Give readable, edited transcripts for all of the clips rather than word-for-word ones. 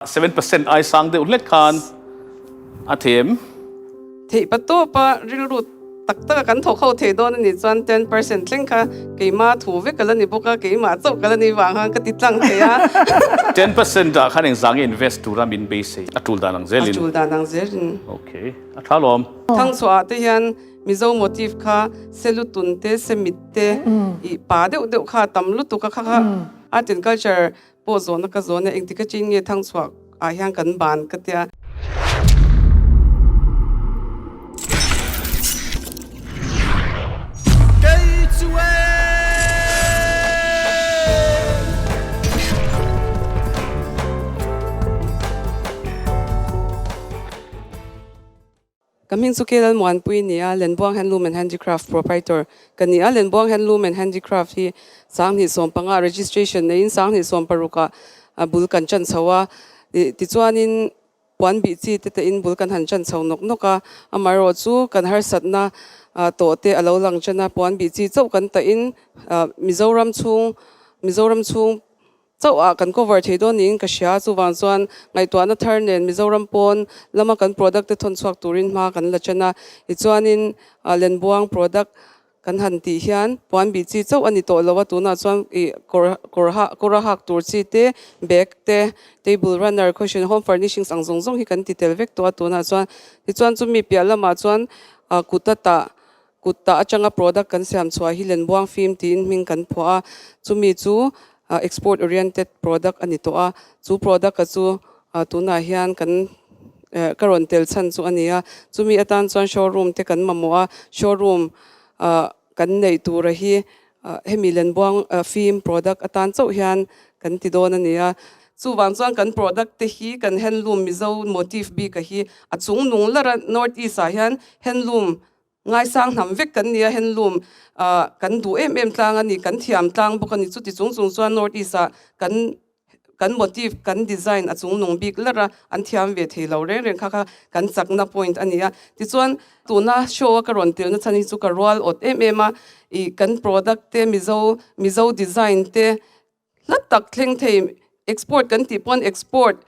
7% ai sang deuh hlek khan a them. Theih pa tawp a rilru tak tak a kan thawk ho thei dawn a nih chuan 10% thleng kha keimah thu vek ka la ni bawk a, keimah chauh ka la ni vang khan ka ti tlang thei a. 10% ah khan engzah nge invest tura min beisei a tul dan ang zelin. A tul dan ang zelin. Ok, a tha lawm. Thangchhuah ah te hian Mizo motif kha selutun te, semit te, ih pa deuh deuh kha a tam lutuk a kha kha art and culture Pawh zawhna ka zawn e, engtik atangin nge thangchhuah ah hian kan ban ka tia. Kei chu e! Ka hming chu Kelal Muanpui ni a, Lenbuang Handloom and Handicraft Proprietor ka ni a. Lenbuang Handloom and Handicraft hi 2015 ah registration neiin 2016 ah bul kan chan chho a. Tichuanin puan bih chi te tein bul kan han chan chho nawk nawk a. Amaherawhchu kan harsatna tawh te a lo lang chan a, puan bih chi chauh kan tahin Mizoram chhung Mizoram chhung Chauh ah kan cover thei dawn niin ka hria, chuvang chuan ngaihtuahna thar nen Mizoram pawn lama kan product te thawn chhuak turin hma kan la chen a, tichuanin Lenbuang product kan han tih hian puan bih chi chauh a ni tawh lo a, tunah chuan ih kawr kawr ha kawr a hak tur chi te, bag te, table runner, cushion, home furnishings ang zawng zawng hi kan ti tel vek tawh a tunah chuan, tichuan chumi piah lamah chuan kut a tah Kut tah atanga product kan siam chhuah hi Lenbuang Fim tiin hming kan phuah a, chumi chu export oriented product a ni tawh a, chu product a chu tunah hian kan ka rawn tel chhan chu a ni a, chumi atan chuan showroom te kan mamawh a, showroom kan neih tura hi hemi Lenbuang Fim product atan chauh hian kan ti dawn a ni a. Chuvang chuan kan product te hi kan handloom Mizo motif bika hi a chung nung lar a, North East ah hian handloom Ngaisang hnam vek kan nia handloom kan duh em em tlang a ni, kan thiam tlang bawk a ni. Chuti chung chung chuan North East ah kan kan motif, kan design a chung nung bik lar a, an thiam ve thei lo reng reng kha kha kan chakna point a ni a. Tichuan tuna show a ka rawn tel na chhan hi chu ka rual awt em em a, ih kan product te Mizo Mizo design te Hla tak thleng thei export kan tih pawn export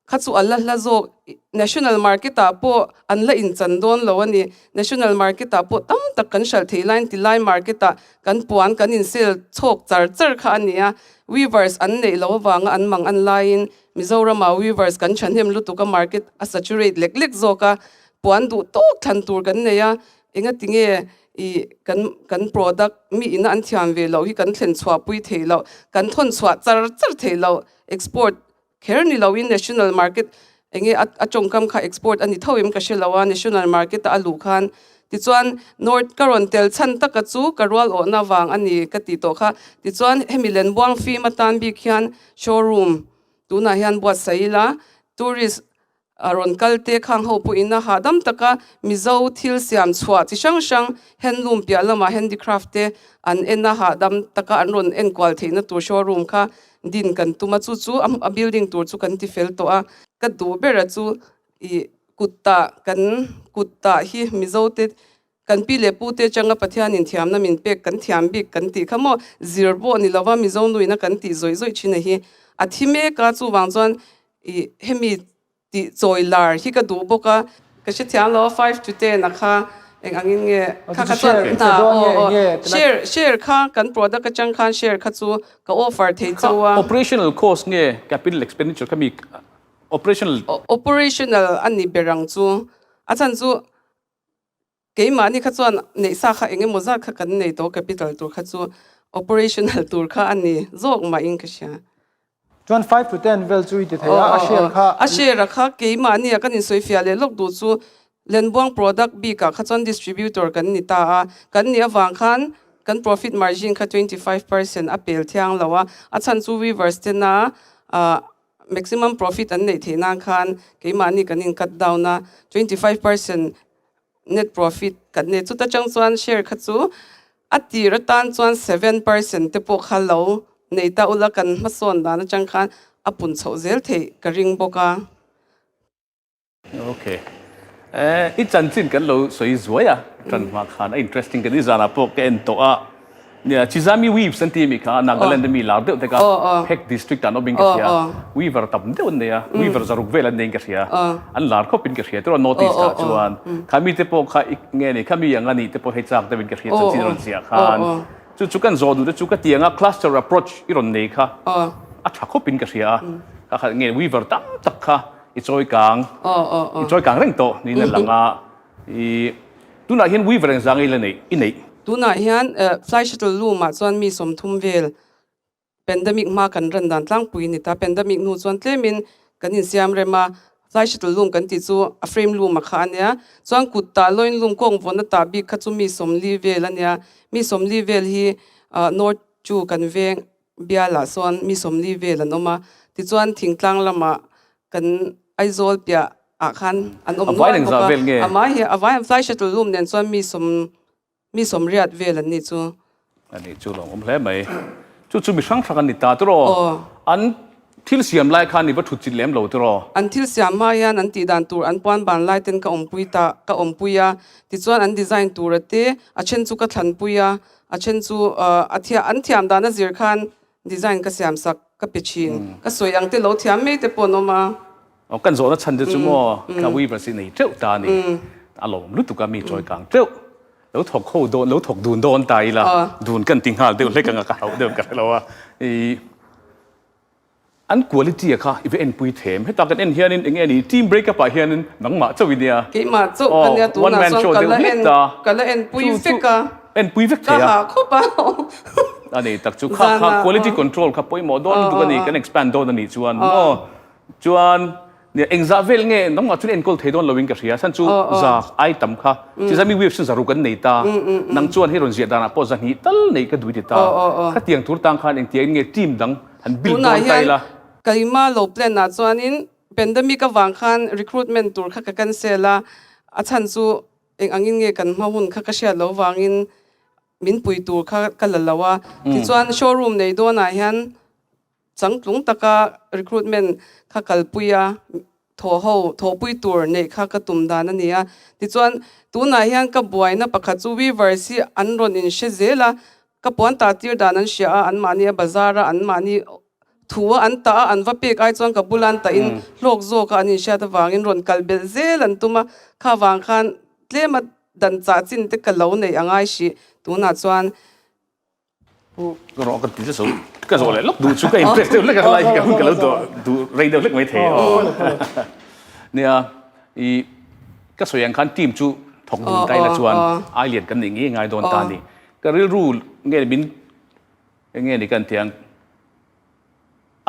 kha chu a la hla zawk national market ah pawh an la inchan dawn lo a ni. National market ah pawh tam tak kan hralh thei laiin tilai market ah kan puan kan in sale chhawk char char kha a ni a. Weavers an neih loh avanga an mang an laiin Mizoram ah weavers kan thahnem lutuk a market a saturate lek lek zawk a, puan duh tawk thlan tur kan nei a, Engatinge i kan kan product mi ina an thiam ve loh hi kan thlen chhuah pui thei loh, kan thawn chhuah char char thei loh, export kher ni loin national market enge a a tawngkam kha export a ni tho em ka hre lo a, national market a a luh khan tichuan north ka rawn tel chhan taka chu ka rual awhna vang a ni ka tih tawh kha, tichuan hemi Lenbuang fim atan bik hian showroom tunah hian buatsaih ila tourist A rawn kal te khang ho pawhin a hahdam taka Mizo thil siam chhuah chi hrang hrang handloom piah lamah handicraft te an en a hahdam taka an rawn enkual theihna tur showroom kha din kan tum a, chu chu a building tur chu kan ti fel tawh a. Ka duh bera chu ih kut tah kan kut tah hi Mizo te kan pi leh pu te atanga Pathianin thiamna min pek kan thiam bik kan tih kha maw zir pawh ni lova Mizo nuina kan tih zawih zawih thin a hi a thi mek a, chuvang chuan Ih hemi tih chawi lar hi ka duh bawk a. Ka hrethiam lo a 5 to 10 a kha eng angin nge kha kha chuan hna aw aw share share kha kan product atang khan share kha chu ka offer thei chauh a. Operational cost nge capital expenditure kha mi operational. Operational a ni ber ang chu a chhan chu Keimahni kha chuan neihsa kha eng emaw zat kha kan nei tawh capital tur kha chu operational tur kha a ni zawk mahin ka hria. Chuan 5 to 10 vel chu i ti thei a, a share kha. A share a kha keimahni a kan insawifiah leh lawk duh chu Lenbuang product bikah kha chuan distributor kan ni ta a, kan nih avang khan kan profit margin kha 25% a pel thiang lo a, a chhan chu weavers tena maximum profit an neih theih nan khan keimahni kan in cut down a, 25% Net profit kan nei. Chuta chang chuan share kha chu a tir atan chuan 7% te pawh kha lo nei ta ula kan hmasawn dan atang khan a pun chhoh zel theih ka ring bawk a. Ok. I chanchin kan lo sawi zuai a, tan hma khan a interesting ka ni zanah pawh ka en tawh a. Nia, Chizami Weaves an ti ami kha Nagaland ami lar deuh te kha Phek district ah an awm in ka hria. Weaver tam deuh an nei a, weaver zaruk vel an nei in ka hria. An lar khawp in ka hria. Tiraw North East ah chuan khami te pawh kha nge ni khami ang a nih te pawh hei chak deuh in ka hria chanchin a rawn ziah khan. Chu chu kan zawh duh te chu ka ti ang a cluster approach i rawn nei kha a tha khawp in ka hria a. Kha kha nge weaver tam tak kha i chawi kang i chawi kang reng tawh niin a lang a. I tunah hian weaver engzah nge i la neih i neih? Tunah hian fly shuttle loom ah chuan mi 30 vel pandemic hma kan ran dan tlangpui ni ta. Pandemic hnu chuan tlemin kan insiam rem a, fly shuttle loom kan tih chu a frame loom a kha a nia. Chuan kut tah loin loom kawng vawn a tah bik kha chu mi 40 vel a nia. Mi 40 vel hi North chu kan veng bialah sawn mi 40 vel an awm a. Tichuan thingtlang lamah kan Aizawl piah ah khan an awm nual bawk a. Amah hi a vai fly shuttle loom nen chuan mi sawm Mi 80 vel an nih chu. A nih chu lawm awm hle mai. Chu chu mi hrang hrang an ni ta tiraw? Aw. An thil siam lai khan i va thut chit lem lo tiraw? An thil siam hma hian an tih dan tur an puan ban lai ten ka awmpui ta, ka awmpui a. Tichuan an design tur a te, a then chu ka thlanpui a, a then chu a thiam, an thiam dan a zir khan design ka siam sak ka pe thin. Ka sawi ang te lo thiam mai te pawh an awm a. Aw kan zawhna chhan te chu maw ka weavers hi nei teuh ta a ni. A lawm lutuk a mi chawi kang teuh. Lo thawk ho dawn lo thawk dun dawn ta ila dun kan ti nghal deuh hlek anga ka hauh deuh ka hre lo a. I an quality a kha i va enpui them. Heta kan en hianin eng nge ni team break up ah hianin nangmah chauh i nia. Keimah chauh ka nia tunah chuan ka la en ka la enpui vek a. Enpui vek thei a. Ka hah khawp a. A ni tak chu kha kha quality control kha pawimawh dawn lutuk a ni kan expand dawn a nih chuan maw. Chuan nia engzah vel nge nangmah chuan enkawl thei dawn loin ka hria chhan chu za ai tam kha chizah mi waves zaruk an nei ta nang chuan hei rawn ziah danah pawh zahnih tal nei ka duh ti ta khatiang tur tang khan engtiang in nge team dang han build dawn ta ila. Keima lo plan ah chuanin pandemic avang khan recruitment tur kha ka cancel a, a chhan chu eng angin nge kan hma hun kha ka hriat loh vangin min pui tur kha ka la lo a, tichuan showroom nei dawnah hian Changtlung taka recruitment kha kalpui a, thawhho, thawhpui tur neih kha ka tum dan a ni a. Tichuan, tunah hian ka buaina pakhat chu weavers hi an rawn inhre zel a, ka puan tah tir dan an hria a, anmahni a bazar a, anmahni thu a an tah a, an va pek ai chuan ka bula an tahin hlawk zawka an inhriat avangin rawn kal belh zel an tum a, kha vang khan tlema dan chah chin te ka lo neih a ngai hrih. Tunah chuan Rawh ka ti chu ka zawh leh lawk duh chu ka impress deuh hlek a lai hi ka hun ka lo duh rei deuh hlek mai thei nia i ka sawi ang khan team chu thawk dun ta ila chuan ai lian kan nih ngei ngai dawn ta ni ka rilru nge min nge ni kan tiang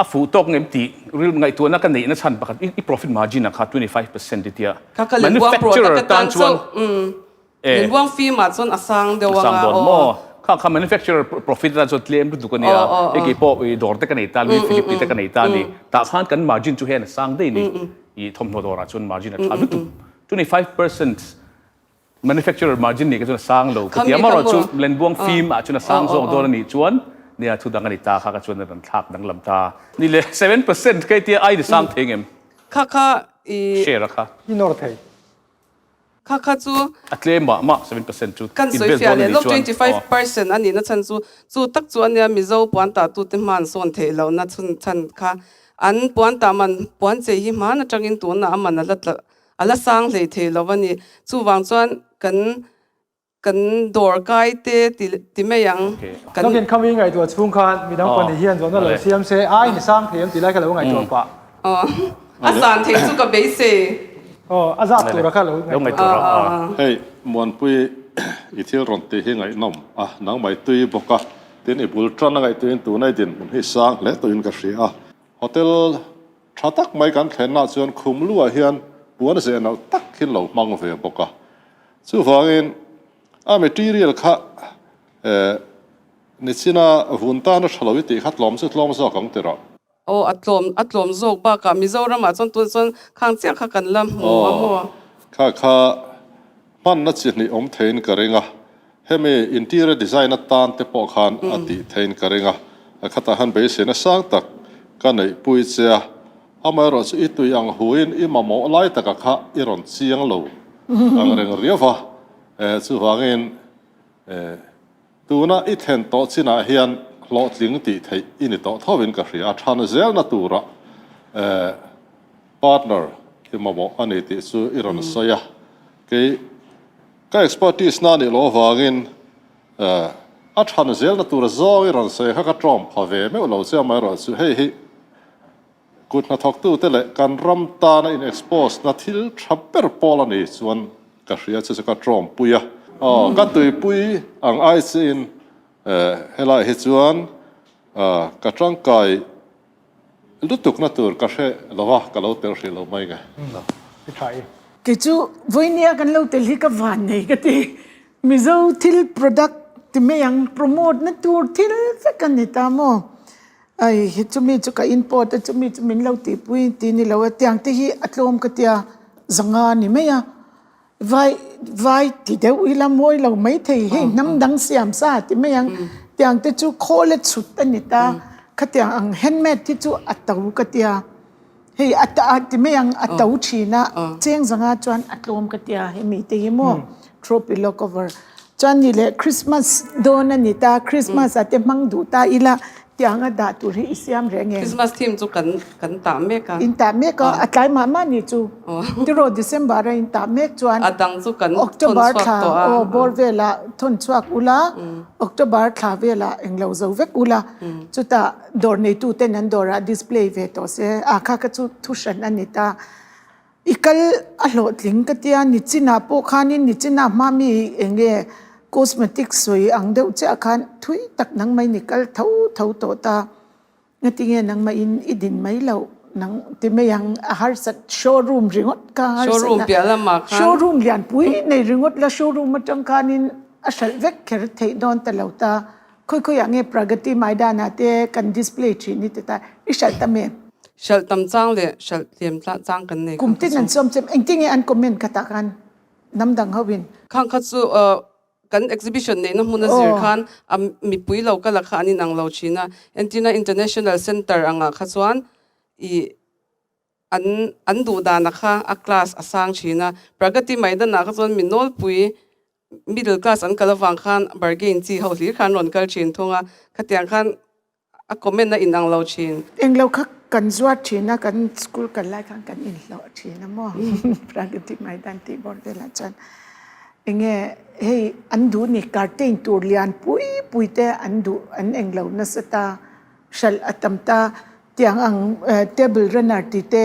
A fuh tawk ngem tih ril ngaihtuahna ka neihna chhan pakhat i profit margin a kha 25% i tia. Kha kha Lenbuang product atan chuan Lenbuang film ah chuan a sang deuh anga aw. A sang dawn maw? Kha kha manufacturer profit atan chuan tlem lutuk a nia. Hei kei pawh i dawr te ka nei ta Louis Philippe tih te ka nei ta a ni. Tah khan kan margin chu hian a sang daih a ni. I thawmhnaw dawrah chuan margin a tha lutuk. 25% Manufacturer margin nih kha chuan a sang lo ka ti a, amaherawh chu Lenbuang fim ah chuan a sang zawk dawn a nih chuan nia thu dang a ni ta kha ka chuan a rawn thlak danglam ta. Ni le 7% ka itia ai ni sang thei ngem? Kha kha i. Share a kha. I nawr thei. Kha kha chu. A tlem mah mah 7% chu Kan sawi invest fiah dawn a leh nih lawk chuan 25% a nihna chhan chu chu tak chu a nia Mizo puan tah tute hman sawn theih lohna chhun chhan kha an puan tah man puan chei hi hman atangin tunah a man a la tla A la sang hlei thei lo a ni. Chuvang chuan kan kan dawr kai te ti ti mai ang. Kan. Nakin khami ngaihtuah chhung khan midang pahnih hian zawhna lo siam se, ai ni sang thei em tih lai kha lo ngaihtuah pah. Aw, a san thei chu ka beisei. Aw, a zat tura kha lo ngaihtuah rawh. Hei, Muanpui, i thil rawn tih hi ngaihnawm a, nangmah i tui bawk a, tin i bul tan a ngaihtuahin tuna i dinhmun hi sang hle tawhin ka hria a. Hotel Tha tak mai kan thlenna chuan khum luah hian puan zeh nalh tak hi lo hmang ve bawk a. Chuvangin a material kha eh nichina vun tana tha lo i tih kha tlawm chu tlawm zawk ang tirah. Aw a tlawm a tlawm zawk bakah Mizoramah chuan tun chuan khang chiah kha kan la hmu a maw. Aw kha kha hmanna chi hnih awm theiin ka ring a, hemi interior design atan te pawh khan a tih theiin ka ring a, a khatah khan beiseina sang tak ka neih pui che a, amaherawh chu i tui ang huin i mamawh lai taka kha i rawn chiang lo ang reng riau va, chuvangin. Tuna i thlen tawh chinah hian hlawhtling tih theih i ni tawh thovin ka hria a, than zelna tura partner i mamawh a ni tih chu i rawn sawi a. Kei ka expertise na nih loh avangin a than zelna tura zawng i rawn sawi kha ka tawng pha ve meuh lo che amaherawhchu hei hi Kut hnathawktute leh kan ram tana in expose na thil tha ber pawl a ni chuan ka hria chu chu ka tawmpui a. Aw ka tuipui ang ai chiin helai hi chuan ka tangkai lutukna tur ka hre lo a, ka lo tel hrih lo mai nge. Kei chu vawinia kan lo tel hi ka van nei ka ti. Mizo thil product ti mai ang promote na tur thil vek a ni ta maw? Ai hi chumi chu ka import a chumi chu min lo tihpui tih ni lo a tiang te hi a tlawm ka tia zanga ni mai a vai vai ti deuh ila mawi lo mai thei hei hnam dang siam sa ti mai ang tiang te chu khawl a chhut a ni ta khatiang ang handmade hi chu a to ka tia. Hei a ta ti mai ang a to thin a cheng zanga chuan a tlawm ka tia hemi te hi maw throw pillow cover chuan ni leh Christmas dawn a ni ta Christmas ah te hmang duh ta ila tiang a dah tur hi i siam reng em? Christmas theme chu kan kan tah mek a. In tah mek a a tlai mah mah ni chu tiraw December a in tah mek chuan a dang chu kan thawn chhuak tawh a. October thla aw bawr velah thawn chhuak ula October thla velah englo zo vek ula chutah Dawr neitu ten an dawrah display ve tawh se, a kha kha chu thu hran a ni ta. I kal a hlawhtling ka tia, nichinah pawh khanin nichinah hma mi eng nge cosmetics sawi ang deuh chiah khan thui tak nangmah in i kal tho tho tawh ta. Ngatinge nangmah in i din mai loh nang ti mai ang a harsat showroom ringawt kha a harsat Showroom piah lamah khan. Showroom lianpui nei ringawt la showroom atang khanin a hralh vek kher theih dawn ta lo ta. Khawi khawi ah nge Pragati Maidan ah te kan display thin hi ti ta i hralh tam em? Hralh tam chang leh hralh tlem chang kan nei Kum tin an sawm chem engtin nge an comment kha tah khan hnam dang ho in? Khang kha chu kan exhibition neihna hmun a zir khan a mipui lo kal a kha an inang lo thin a, entirna International Centre angah kha chuan i an an duh dana kha a class a sang thin a, Pragati Maidan ah kha chuan mi nawlpui middle class an kal avang khan bargain chi ho hlir khan rawn kal thin thung a, khatiang khan a comment a inang lo thin. Englo kha kan zuar thin a, kan school kal lai khan kan inhlawh thin a maw Pragati Maidan tih bawr velah chuan enge hei an duh ni curtain tur lian pui pui te an duh an englo nasa ta hralh a tam ta. Tiang ang table runner tih te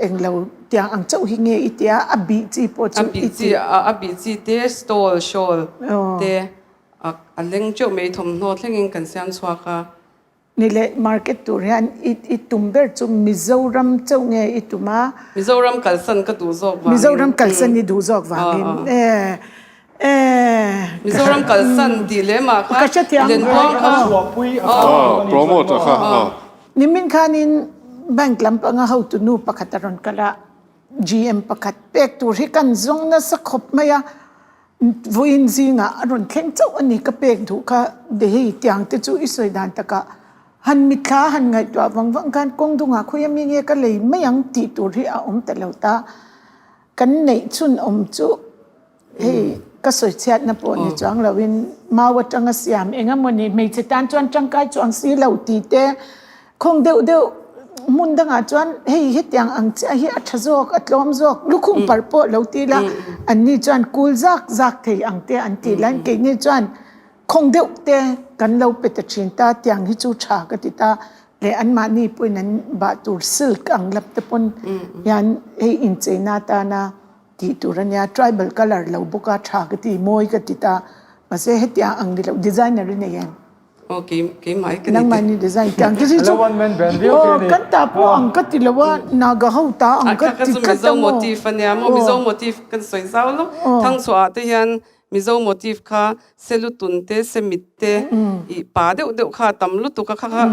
englo tiang ang chauh hi nge i tia a bih chi pawh chu i ti. A bih chi te stall shawl te a leng teuh mai thawmhnaw thlengin kan siam chhuak a. Ni leh market tur hian i tum ber chu Mizoram chauh nge i tum a? Mizoram kalsan ka duh zawk vangin. Mizoram kalsan i duh zawk vangin e. Mizoram kalsan tih leh mah kha Lenbuang kha Promote a kha. Nimin khanin bank lampanga hotunu pakhat a rawn kal a, GM pakhat pek tur hi kan zawng nasa khawp mai a, vawiin zingah a rawn thleng chauh a ni ka pek duh kha de hei tiang te chu i sawi dan takah han mitthla han ngaihtuah vang vang khan kawng dungah khawi ami nge ka lei mai ang tih tur hi a awm ta lo ta, kan neih chhun awm chu Hei ka sawi chhiatna pawh ni chuang loin mau atanga siam eng emawni hmeichhe tan chuan tangkai chuang si lo tih te khawng deuh deuh hmun dangah chuan hei hetiang ang chiah hi a tha zawk a tlawm zawk lukhum parh pawh lo ti la anni chuan kul zak zak thei ang te an tih laiin keini chuan khawng deuh te kan lo pe ta thin ta tiang hi chu tha ka ti ta leh anmahni pawhin an bah tur silk ang lam te pawn hian hei incheina atana Tih tur a nia, tribal colour lo bawk a, tha ka ti, mawi ka ti ta. Mahse hetiang ang ni lo, designer i nei em? Aw, kei, keimah hi ka ni. Nangmah ni design te ang. Chu chu, aw, kan ta pawh ang ka ti lo a, Naga ho ta ang ka ti tlat a maw. Mizo motif a nia maw, Mizo motif kan sawi zau lo. Thangchhuah ah te hian Mizo motif kha selutun te, semit te, ih pa deuh deuh kha a tam lutuk a, kha kha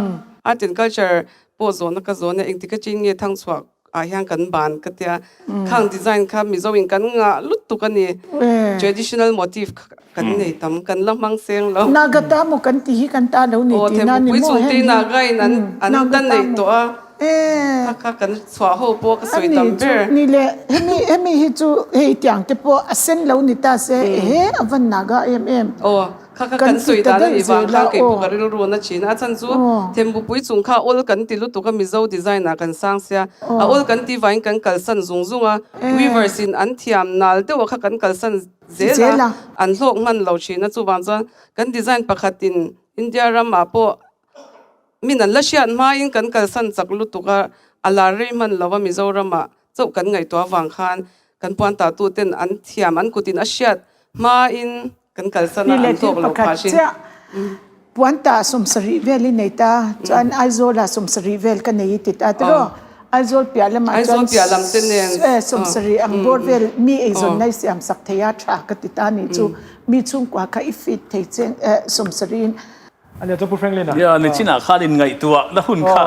art and culture pawh zawhna ka zawn a, engtik atangin nge thangchhuah ah hian kan ban ka tia khang design kha Mizo in kan ngah lutuk a ni traditional motif kha kan nei tam kan la hmang seng lo. Naga ta maw kan tih hi kan ta lo ni tih na ni maw heng hi Naga in an an ta nei tawh a kha kha kan chhuah ho pawh ka sawi tam ber. Ni le hemi hemi hi chu hei tiang te pawh a sen lo ni ta se ehe a van Naga em em. Aw. Kha kha kan sawi dan a nih vang khan kei pawh ka rilru na thin a, a chhan chu thembupui chung kha awl kan ti lutuk a, Mizo design ah kan sang sia, a awl kan tih vangin kan kalsan zung zung a, weavers in an thiam nal deuh a kha kan kalsan zel a, an hlawk hman lo thin a, chuvang chuan kan design pakhat in India ram ah pawh min an la hriat hmain kan kalsan chak lutuk a, a lar rei hman lo a Mizoram ah chauh kan ngaihtuah avang khan kan puan tah tu ten an thiam an kutin a hriat hmain kan kalsan a an tawk lo phah hrin. Chiah puan tah 70 vel i nei ta chuan Aizawl ah 70 vel ka nei i ti ta tiraw Aizawl piah lamah chuan Aizawl piah lam te nen 70 ang bawr vel mi eizawnna i siam sak thei a tha ka ti ta nih chu mi chhungkua kha i fit thei cheng 70 in Ania chu Pu Franklin a. Nia, nichinah khan inngaihtuah na hun kha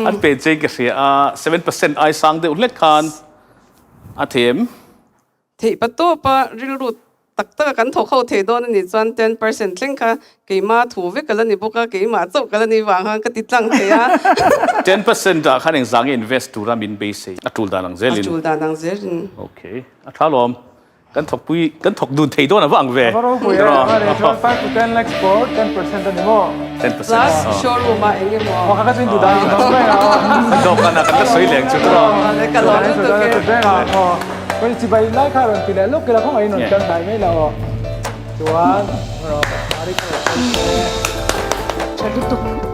an pe che ka hria a, 7% ai sang deuh hlek khan a them. Theih pa tawp a, rilru tak tak a kan thawk ho thei dawn a nih chuan 10% thleng kha keimah thu vek ka la ni bawk a, keimah chauh ka la ni vang khan ka ti tlang thei a. 10% ah khan engzah nge invest tura min beisei? A tul dan ang zelin. A tul dan ang zelin. Okay, a tha lawm. Kan thawk pui, kan thawk dun thei dawn a va ang ve. A va ropui e, a va rei chuan 5 to 10 lakhs for 10% a ni maw? 10%. Plus showroom ah eng emaw. Aw kha ka chu in duh dan in bang reng a aw. Kan dawhkan ah kan la sawi leng chu tawh. Awle ka lawm lutuk e. Reng a aw. Kawng chibai lai kha rawn ti leh lawk ila kawng ah in rawn kal hnai mai la aw. Chuan rawh Mari kha rawn sawi se. Tha lutuk.